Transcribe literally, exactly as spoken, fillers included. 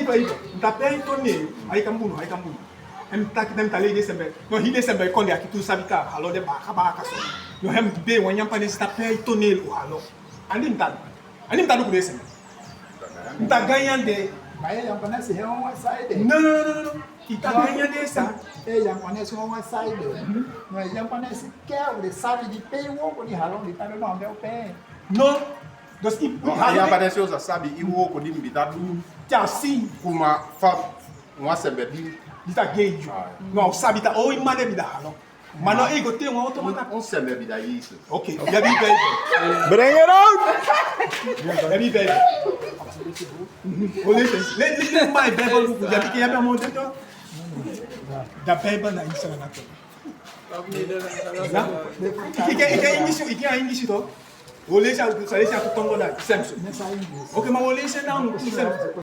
Ifa, ifa. Nta pe a i toneel, a i kan bunu, a i kan bunu. Hem taki den ta lei de sembe. No, hi de sembe kon de aki tu sabi ka, halo de baka baka so. No, hem be wan Yampanesi ta pe a i toneel u halo. Andi nta, andi nta luku de sembe. Nta ganyan de. Ma e Yampanesi he wan saide. No, no, no, no, no. I ta ganyan de sa. E Yampanesi wan saide. No, e Yampanesi ke u de sabi di pe i wooko di halo di ta de no ambe o pe. No. Dus i No, halo de. Yampanesi o sa sabi i wooko di mi ta du. Te a si. Kuma fa wan sembe di. Di ta gei yu. Ah, ya. No, a o sabi ta o i man de mi da halo. Ma no, e go te wan oto mata. Un sembe bi da Yesus. Ok, ya bi Bijbel. Bring it out! Ya bi Bijbel. O leisi, le, le, le, my Bijbel buku, ya bi, ya bi a monte to. Da Bijbel na Israel na to. Ya? Ike, ike English, ike English to. O leisi a, o leisi a Tongo na, Samson. Ok, ma o leisi na, Samson.